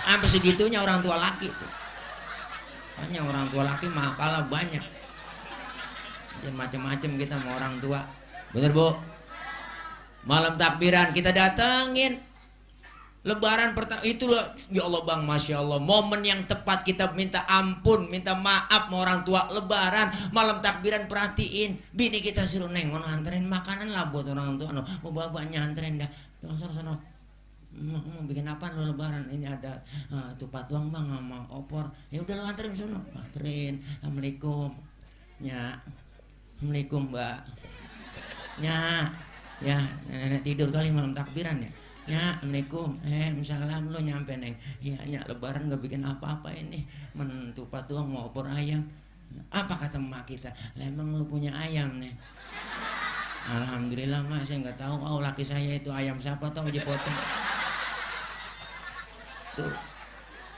Sampai segitunya orang tua laki tuh. Hanya orang tua laki mah kalah banyak. Dan macam-macam kita sama orang tua. Bener Bu? Malam takbiran kita datengin. Lebaran pertama itu loh, ya Allah bang, masya Allah, momen yang tepat kita minta ampun, minta maaf sama orang tua. Lebaran, malam takbiran perhatiin, bini kita suruh neng, mau nganterin makanan lah buat orang tua, no, mau babanya nganterin dah, sono, mau bikin apa lo Lebaran ini ada tupat tuang bang sama opor, ya udah lo anterin sono, anterin, assalamualaikum, ya, assalamualaikum mbak, ya, nenek tidur kali malam takbiran ya. Ya, assalamualaikum. Salam lo nyampe neng. Ya, Lebaran gak bikin apa-apa ini. Mentupat tuang mau opor ayam. Apa kata emak kita? Lah emang lu punya ayam nih. Alhamdulillah mas, saya nggak tahu. Oh laki saya itu ayam siapa tahu aja potong. Tuh,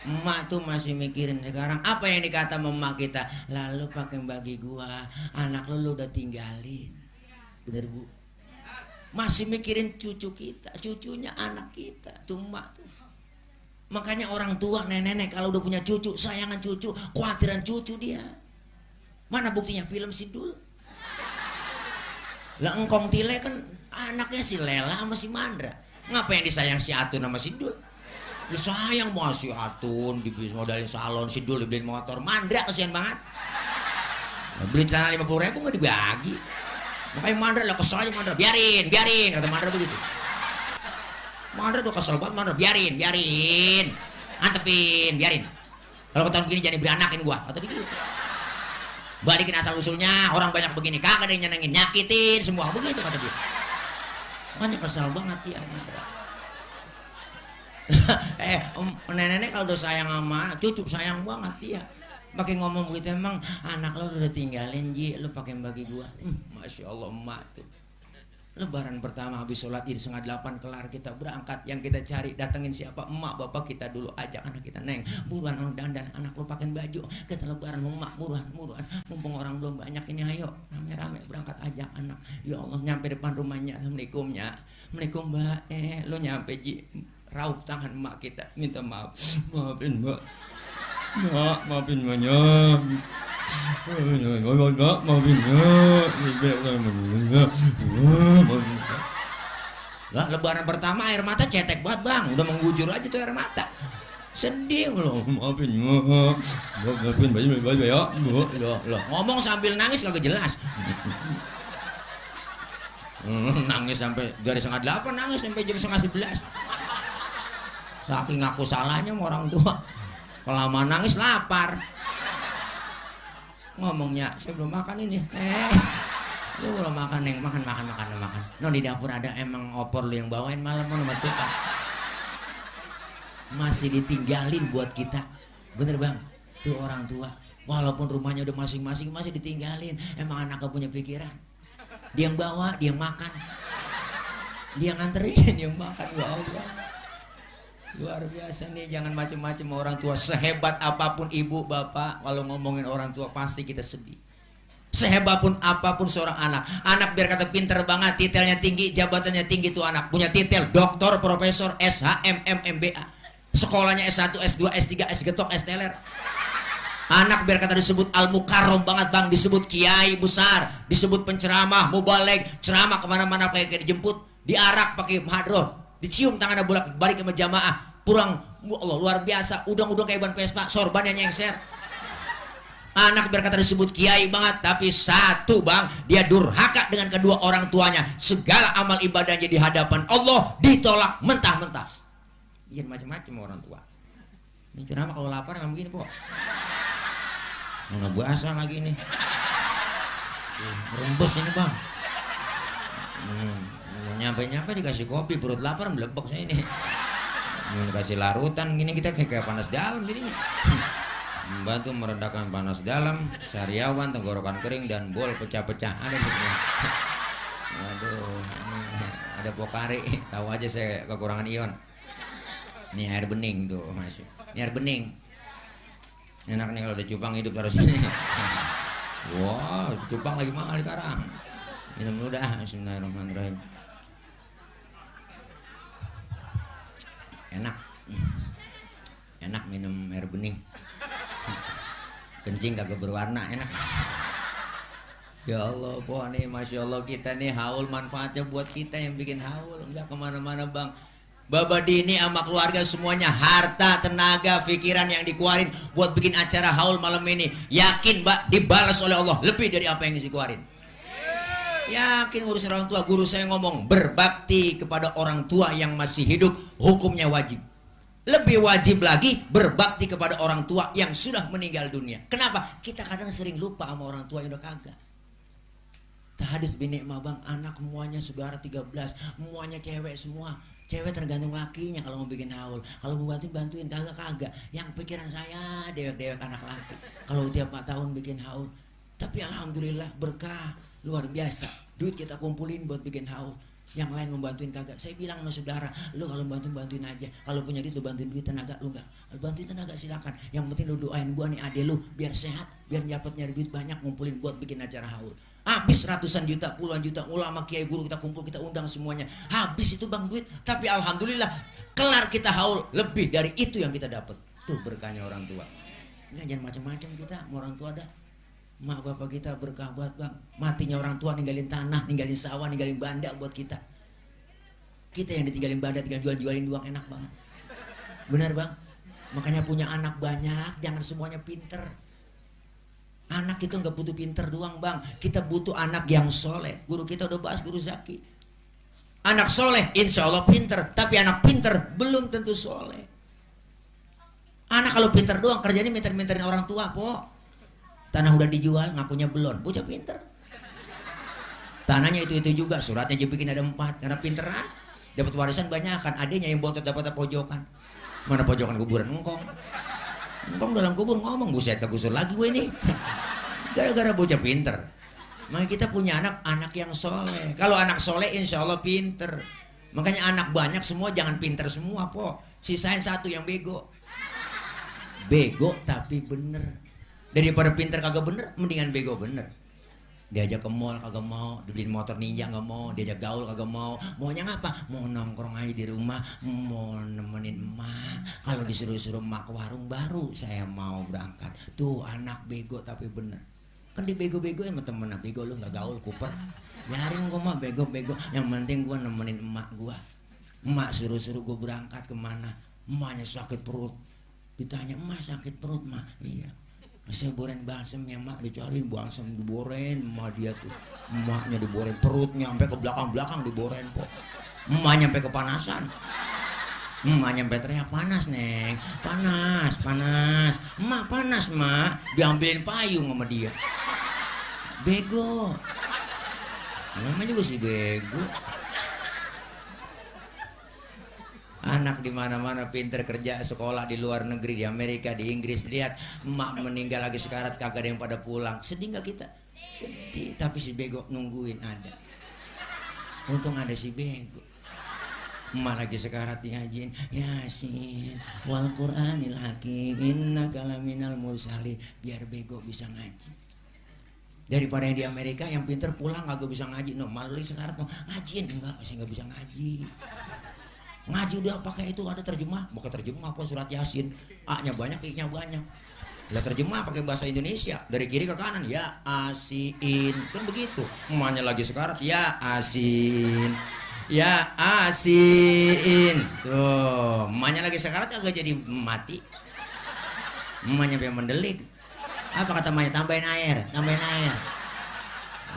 emak tuh masih mikirin sekarang apa yang dikata emak kita. Lalu pakai bagi gua, anak lu udah tinggalin. Bener Bu? Masih mikirin cucu kita, cucunya anak kita, tuh emak tuh. Makanya orang tua, nenek-nenek kalau udah punya cucu, sayangan cucu, khawatiran cucu dia. Mana buktinya film Sidul? Lah engkong Tile kan anaknya si Lela sama si Mandra. Ngapa yang disayang si Atun sama Sidul? Disayang mau si Atun, modalin salon, Sidul dibeliin motor. Mandra kesian banget. Nah, beli celana 50.000 nggak dibagi. Makanya Mandra lah kesel aja Mandra. Biarin kata Mandra begitu. Mandra udah kesel banget Mandra. Biarin. Antepin, biarin. Kalau tahun gini jadi beranakin gua, kata dia gitu. Balikin asal usulnya, orang banyak begini kagak ada yang nyenengin, nyakitin semua begitu kata dia. Makanya kesel banget ya Mandra. Nenek-nenek kalau udah sayang sama cucu sayang banget dia. Pakai ngomong begitu, emang anak lo udah tinggalin Ji, lo pakai bagi gua. Masya Allah emak tuh. Lebaran pertama habis sholat Id 7:30 kelar kita berangkat, yang kita cari datengin siapa? Emak bapak kita dulu, ajak anak kita, Neng buruan orang dandan, anak lo pakai baju, kita lebaran mau emak buruan mumpung orang belum banyak ini, ayo rame-rame berangkat ajak anak. Ya Allah nyampe depan rumahnya, Assalamualaikum mbak, lo nyampe Ji, raup tangan emak kita, minta maaf, maafin mbak, maafin banyak. Lah lebaran pertama air mata cetek banget bang, udah menggujur aja tuh air mata. Sedih loh, maafin baju ya. Loh, ngomong sambil nangis kagak jelas. Nangis sampai dari 7:30 nangis sampai jam 10:30. Saking ngaku salahnya sama orang tua. Kelamaan nangis lapar. Ngomongnya saya belum makan ini, lu belum makan Neng, makan. No di dapur ada emang opor lu yang bawain malam mau tuh Pak. Masih ditinggalin buat kita, bener bang, tuh orang tua, walaupun rumahnya udah masing-masing masih ditinggalin. Emang anaknya punya pikiran, dia yang bawa, dia yang makan, dia yang nganterin, dia yang makan. Ya Allah. Luar biasa nih, jangan macem-macem orang tua. Sehebat apapun ibu bapak, kalau ngomongin orang tua pasti kita sedih. Sehebat pun apapun seorang anak biar kata pinter banget, titelnya tinggi, jabatannya tinggi tuh anak. Punya titel doktor, profesor, SH, MBA. Sekolahnya S1, S2, S3, S-getok, S-teler. Anak biar kata disebut al-mukarrom banget bang, disebut kiai besar, disebut penceramah, mubalig, ceramah kemana-mana kayak dijemput, diarak pakai hadroh, dicium tangannya bolak-balik sama jamaah. Pulang, Allah luar biasa, udang-udang kayak ban Vespa, sorbannya nyengser. Anak berkata disebut kiai banget, tapi satu bang, dia durhaka dengan kedua orang tuanya. Segala amal ibadahnya di hadapan Allah ditolak mentah-mentah. Bikin macam-macam orang tua. Ini kenapa kalau lapar nggak begini po? Mana basah lagi nih? Rembes ini bang. Nyampe-nyampe dikasih kopi, perut lapar melebek saya ini. Kasih larutan gini kita kayak panas dalam jadinya. Membantu meredakan panas dalam, sariawan, tenggorokan kering dan bol pecah-pecah. Ada di sini. Aduh, ada pokari. Tahu aja saya kekurangan ion. Ini air bening tuh, Mas. Ini air bening. Enak nih kalau ada cupang hidup taruh sini. Wah, cupang lagi mahal sekarang. Minum dulu dah. Bismillahirrahmanirrahim. Enak minum air bening, kencing kagak berwarna, enak. Ya Allah po nih, Masya Allah kita nih haul, manfaatnya buat kita yang bikin haul, enggak kemana-mana bang. Baba Dini sama keluarga semuanya harta, tenaga, pikiran yang dikeluarin buat bikin acara haul malam ini, yakin mbak dibalas oleh Allah lebih dari apa yang dikeluarin. Yakin urus orang tua. Guru saya ngomong, berbakti kepada orang tua yang masih hidup hukumnya wajib. Lebih wajib lagi berbakti kepada orang tua yang sudah meninggal dunia. Kenapa? Kita kadang sering lupa sama orang tua yang udah kagak. Tahadus bini mah bang, anak semuanya saudara 13, semuanya cewek semua. Cewek tergantung lakinya kalau mau bikin haul. Kalau mau bantuin kagak. Yang pikiran saya dewek-dewek anak laki. Kalau tiap 4 tahun bikin haul. Tapi alhamdulillah berkah. Luar biasa, duit kita kumpulin buat bikin haul. Yang lain membantuin kagak. Saya bilang sama saudara, lu kalau bantuin aja. Kalau punya duit lu bantuin duit, tenaga lu enggak. Lu bantuin tenaga silakan. Yang penting lu doain gua nih ade lu biar sehat, biar dapat nyari duit banyak ngumpulin buat bikin acara haul. Habis ratusan juta, puluhan juta, ulama, kiai, guru kita kumpul, kita undang semuanya. Habis itu bang duit. Tapi alhamdulillah kelar kita haul lebih dari itu yang kita dapat. Tuh berkahnya orang tua. Nggak, jangan macam-macam kita sama orang tua dah. Mak bapak kita berkah buat bang. Matinya orang tua ninggalin tanah, ninggalin sawah, ninggalin banda buat kita. Kita yang ditinggalin banda tinggal jual-jualin doang enak banget. Benar bang? Makanya punya anak banyak, jangan semuanya pinter. Anak itu nggak butuh pinter doang bang. Kita butuh anak yang soleh. Guru kita udah bahas, Guru Zaki. Anak soleh insya Allah pinter. Tapi anak pinter belum tentu soleh. Anak kalau pinter doang kerjanya minter-minterin orang tua po. Tanah udah dijual ngakunya belum. Bocah pinter. Tanahnya itu juga, suratnya aja bikin ada 4. Karena pinteran dapat warisan banyak kan. Adanya yang bontot dapat pojokan. Mana pojokan kuburan engkong. Engkong dalam kubur ngomong, buset kegusur lagi gue nih. Gara-gara bocah pinter. Makanya kita punya anak yang soleh. Kalau anak soleh insya Allah pinter. Makanya anak banyak semua jangan pinter semua po. Sisain satu yang bego. Bego tapi bener. Daripada pinter kagak bener, mendingan bego bener. Diajak ke mall kagak mau, dibeliin motor ninja nggak mau, diajak gaul kagak mau. Maunya ngapa? Mau nongkrong aja di rumah, mau nemenin emak. Kalau disuruh-suruh emak ke warung baru saya mau berangkat. Tuh anak bego tapi bener. Kan dibego-begoin sama temen, bego lu nggak gaul kuper. Biarin gua mah bego-bego. Yang penting gua nemenin emak gua. Emak suruh-suruh gua berangkat kemana? Emaknya sakit perut. Ditanya emak sakit perut mak? Iya. Saya boren balsem ya mak, dicariin balsem diboren emak dia tuh. Emaknya diboren perutnya sampai ke belakang-belakang diboren po. Emaknya sampai kepanasan. Emaknya sampai teriak panas neng, panas, panas. Emak panas mak, diambilin payung sama dia. Bego. Namanya juga si bego. Anak di mana-mana pinter kerja sekolah di luar negeri, di Amerika, di Inggris. Lihat emak meninggal lagi sekarat kagak ada yang pada pulang. Sedih nggak kita? Sedih. Tapi si bego nungguin ada. Untung ada si bego. Emak lagi sekarat ngajin Yasin wal Qur'anil hakim innaka laminal mursalin. Biar bego bisa ngaji. Daripada yang di Amerika yang pinter pulang kagak bisa ngaji. No, malu sekarat no. Ngajiin enggak, saya nggak bisa ngaji. Ngaji udah pakai itu ada terjemah, pakai terjemah apa surat Yasin, A-nya banyak, I-nya banyak. Lah terjemah pakai bahasa Indonesia dari kiri ke kanan, ya asin, kan begitu. Emaknya lagi sekarat, ya asin, ya asin. Tuh, emaknya lagi sekarat agak jadi mati. Emaknya pengen mendelik. Apa kata emaknya? Tambahin air, tambahin air.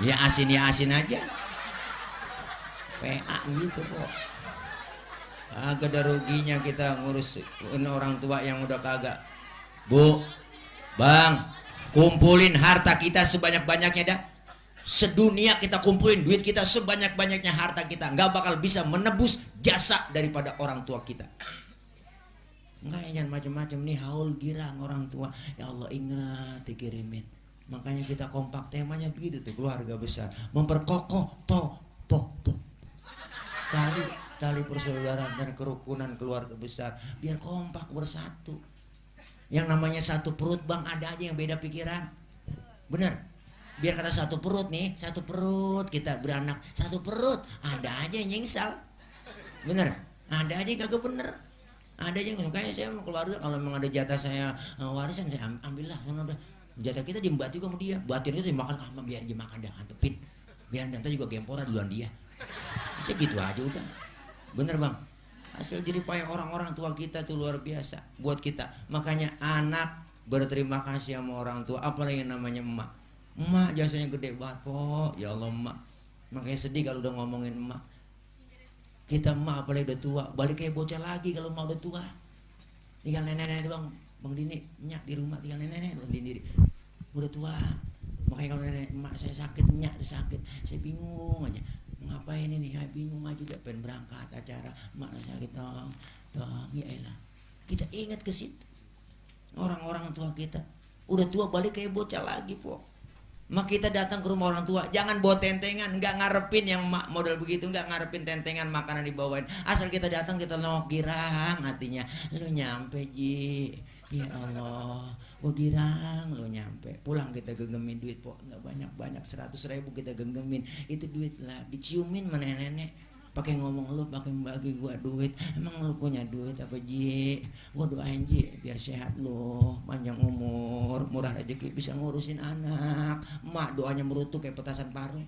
Ya asin aja. PA gitu kok. Agak ada ruginya kita ngurus orang tua yang udah kagak. Bu, bang, kumpulin harta kita sebanyak-banyaknya dah. Sedunia kita kumpulin duit kita sebanyak-banyaknya harta kita. Nggak bakal bisa menebus jasa daripada orang tua kita. Enggak, jangan macam-macam nih haul girang orang tua. Ya Allah ingat dikirimin. Makanya kita kompak temanya begitu tuh, keluarga besar. Memperkokoh tali persaudaraan dan kerukunan keluarga besar biar kompak bersatu. Yang namanya satu perut bang, ada aja yang beda pikiran. Bener, biar kata satu perut nih, satu perut kita beranak, satu perut ada aja yang nyingsal. Bener, ada aja yang kagak bener. Ada aja yang kayak saya mau keluarga kalau memang ada jatah saya warisan saya ambillah. Udah jatah kita diembat juga sama dia, batin itu dimakan sama biar dia makan dah antepin. Biar nanti juga gempora duluan dia. Saya gitu aja udah. Bener bang, hasil jerih payah orang-orang tua kita tuh luar biasa buat kita. Makanya anak berterima kasih sama orang tua, apalagi yang namanya emak. Emak jasanya gede banget po, ya Allah emak. Makanya sedih kalau udah ngomongin emak. Kita emak apalagi udah tua, balik kayak bocah lagi kalau emak udah tua. Tinggal nenek-nenek doang, Bang Dini nyak di rumah tinggal nenek-nenek doang sendiri. Udah tua, makanya kalau nenek emak saya sakit, nyak sakit, saya bingung aja. Ngapain ini? Ya bingung aja juga pengen berangkat acara mak sakit dong ya elah. Kita ingat ke situ orang-orang tua kita udah tua balik kayak bocah lagi po. Mak kita datang ke rumah orang tua jangan bawa tentengan, nggak ngarepin yang model begitu, nggak ngarepin tentengan makanan dibawain. Asal kita datang kita nongok girang hatinya. Lu nyampe ji Ya Allah, gua girang lo nyampe. Pulang kita genggamin duit, po nggak banyak-banyak, 100.000 kita genggamin. Itu duit lah, diciumin mana nenek. Pakai ngomong lu, pakai bagi gua duit. Emang lu punya duit apa Ji? Gua doain Ji biar sehat lu, panjang umur, murah rezeki, bisa ngurusin anak. Mak doanya merutuk kayak petasan paru.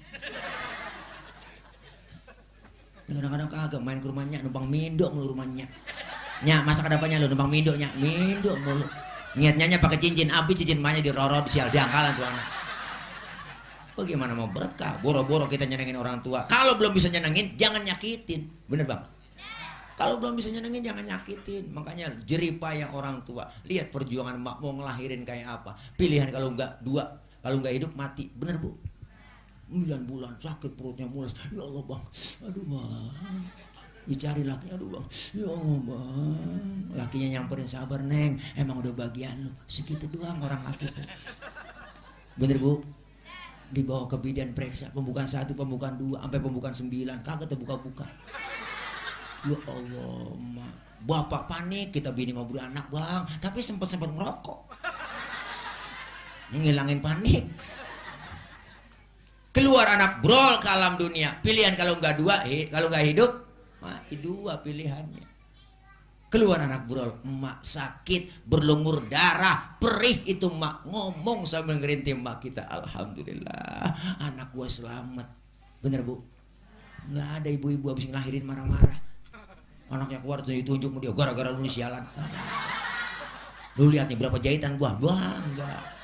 Kadang-kadang kagak main ke rumahnya, numpang mindo mulu rumahnya. Nya, masa kedepannya lu numpang mindo nya, mindo mulu. Niatnya pakai cincin, abis cincin emaknya dirorot, sial diangkalan tuh anak. Bagaimana mau berkah? Boro-boro kita nyenengin orang tua. Kalau belum bisa nyenengin, jangan nyakitin. Bener bang? Kalau belum bisa nyenengin, jangan nyakitin. Makanya jeripayah orang tua. Lihat perjuangan emak mau ngelahirin kayak apa. Pilihan kalau enggak dua, kalau enggak hidup mati. Bener bu? 9 bulan sakit perutnya mules. Ya Allah bang, aduh bang. Dicari lakinya, aduh bang. Ya Allah bang. Lakinya nyamperin, sabar neng. Emang udah bagian lu. Segitu doang orang laki bu. Bener bu? Dibawa ke bidan periksa, pembukaan 1, pembukaan 2, sampai pembukaan 9, kagak terbuka-buka. Ya Allah, mak. Bapak panik, kita bini mau beranak bang, tapi sempat ngerokok, ngilangin panik. Keluar anak brol ke alam dunia, pilihan kalau nggak dua, kalau nggak hidup mati, dua pilihannya. Keluar anak brol, emak sakit, berlumur darah, perih itu emak ngomong sambil ngerintih emak kita. Alhamdulillah, anak gua selamat. Bener bu? Nggak ada ibu-ibu habis ngelahirin marah-marah. Anaknya keluar tunjuk sama dia, gara-gara lu sialan. Lu lihat nih berapa jahitan gua, bangga.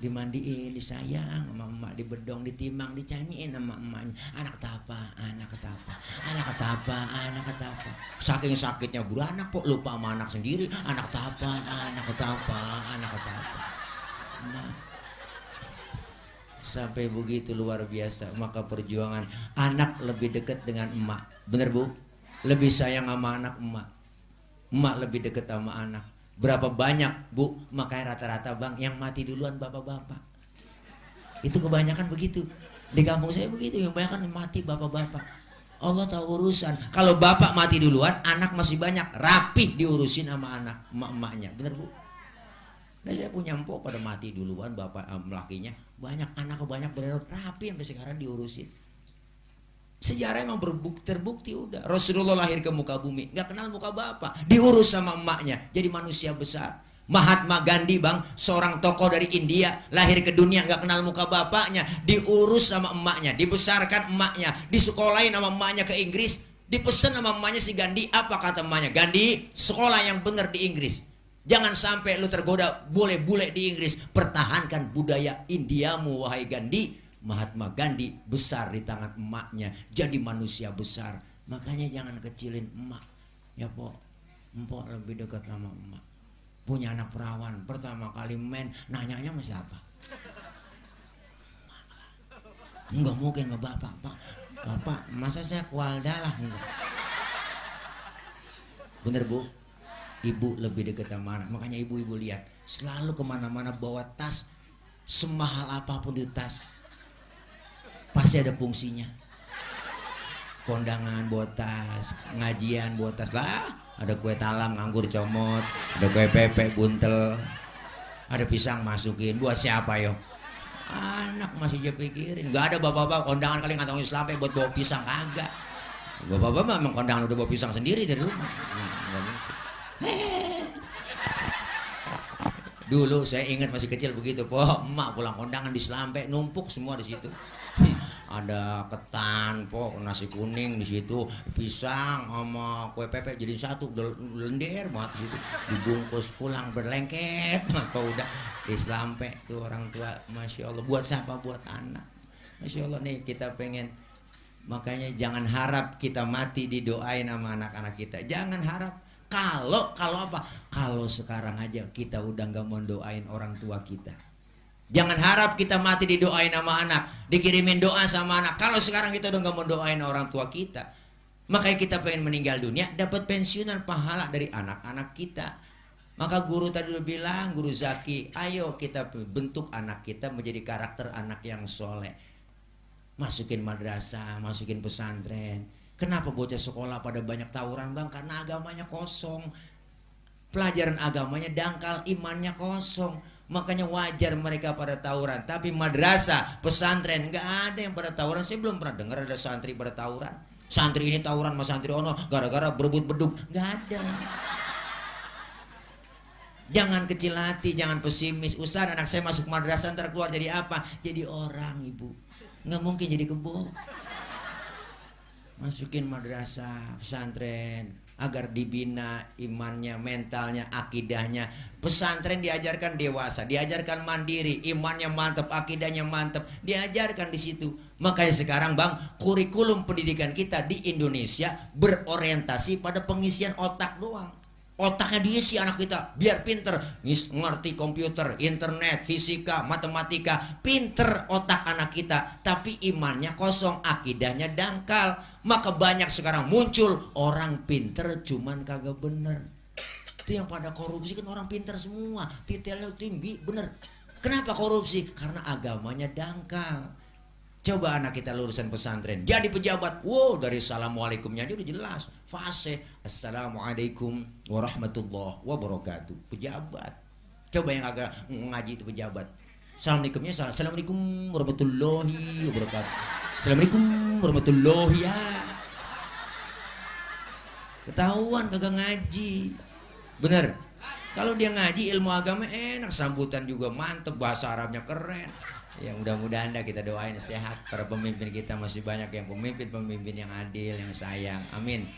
Dimandiin, disayang sama emak, dibedong, ditimang, dicanyiin sama emaknya. Anak ketapa, anak ketapa, anak ketapa, anak ketapa. Saking sakitnya beranak kok lupa sama anak sendiri. Anak ketapa, anak ketapa, anak ketapa. Nah, sampai begitu luar biasa. Maka perjuangan anak lebih dekat dengan emak. Bener bu? Lebih sayang sama anak emak. Emak lebih dekat sama anak. Berapa banyak bu, makanya rata-rata bang yang mati duluan bapak-bapak. Itu kebanyakan begitu. Di kampung saya begitu, yang kebanyakan mati bapak-bapak. Allah tahu urusan. Kalau bapak mati duluan, anak masih banyak, rapih diurusin sama anak emak-emaknya. Bener bu? Nah saya punya empok pada mati duluan, bapak lakinya banyak, anak banyak bener rapi sampai sekarang diurusin. Sejarah emang terbukti udah. Rasulullah lahir ke muka bumi, nggak kenal muka bapak, diurus sama emaknya, jadi manusia besar. Mahatma Gandhi bang, seorang tokoh dari India, lahir ke dunia nggak kenal muka bapaknya, diurus sama emaknya, dibesarkan emaknya, disekolahin sama emaknya ke Inggris, dipesan sama emaknya si Gandhi. Apa kata emaknya? Gandhi, sekolah yang benar di Inggris. Jangan sampai lu tergoda bule-bule di Inggris. Pertahankan budaya Indiamu wahai Gandhi. Mahatma Gandhi besar di tangan emaknya, jadi manusia besar. Makanya jangan kecilin emak. Ya po, empok lebih dekat sama emak. Punya anak perawan, pertama kali main nanyanya sama siapa? Enggak mungkin sama bapak, pak. Bapak, masa saya kualdalah? Enggak. Bener bu? Ibu lebih dekat sama anak. Makanya ibu-ibu lihat, selalu kemana-mana bawa tas, semahal apapun di tas. Pasti ada fungsinya. Kondangan bawa tas, ngajian bawa tas lah. Ada kue talam nganggur comot, ada kue pepek buntel, ada pisang masukin. Buat siapa yo? Anak masih aja pikirin. Gak ada bapak-bapak kondangan kali ngantongin selampe buat bawa pisang, kagak. Bapak-bapak memang kondangan udah bawa pisang sendiri dari rumah. Dulu saya ingat masih kecil begitu, po, emak pulang kondangan di selampe numpuk semua di situ. Ada ketan, po, nasi kuning di situ, pisang sama kue pepek jadi satu, lender banget di situ. Dibungkus pulang berlengket, apa udah di selampe tuh orang tua, masya Allah. Buat siapa? Buat anak. Masya Allah nih kita pengen. Makanya jangan harap kita mati didoain sama anak-anak kita. Jangan harap. Kalau apa? Kalau sekarang aja kita udah nggak mau doain orang tua kita. Jangan harap kita mati didoain sama anak, dikirimin doa sama anak. Kalau sekarang kita udah nggak mau doain orang tua kita, makanya kita pengen meninggal dunia dapat pensiunan pahala dari anak-anak kita. Maka guru tadi udah bilang, guru Zaki, ayo kita bentuk anak kita menjadi karakter anak yang soleh. Masukin madrasah, masukin pesantren. Kenapa bocah sekolah pada banyak tawuran bang? Karena agamanya kosong. Pelajaran agamanya dangkal, imannya kosong. Makanya wajar mereka pada tawuran. Tapi madrasah, pesantren, nggak ada yang pada tawuran. Saya belum pernah dengar ada santri pada tawuran. Santri ini tawuran sama santri ono gara-gara berebut beduk. Nggak ada. Jangan kecil hati, jangan pesimis. Ustaz, anak saya masuk madrasah ntar keluar jadi apa? Jadi orang, ibu. Nggak mungkin jadi kebo. Masukin madrasah, pesantren, agar dibina imannya, mentalnya, akidahnya. Pesantren diajarkan dewasa, diajarkan mandiri, imannya mantap, akidahnya mantap, diajarkan di situ. Makanya sekarang Bang, kurikulum pendidikan kita di Indonesia berorientasi pada pengisian otak doang. Otaknya diisi anak kita biar pinter, ngerti komputer, internet, fisika, matematika, pinter otak anak kita, tapi imannya kosong, akidahnya dangkal. Maka banyak sekarang muncul orang pinter cuman kagak bener. Itu yang pada korupsi kan orang pinter semua, titelnya tinggi, bener. Kenapa korupsi? Karena agamanya dangkal. Coba anak kita lulusan pesantren jadi pejabat, wow, dari assalamualaikumnya aja udah jelas, fase assalamualaikum warahmatullahi wabarakatuh, pejabat. Coba yang agak ngaji itu pejabat, assalamualaikumnya assalamualaikum warahmatullahi wabarakatuh, assalamualaikum warahmatullahi, ya ketahuan kagak ngaji. Bener, kalau dia ngaji ilmu agama enak, sambutan juga mantep, bahasa Arabnya keren. Ya mudah-mudahan kita doain sehat para pemimpin kita, masih banyak yang pemimpin yang adil, yang sayang. Amin.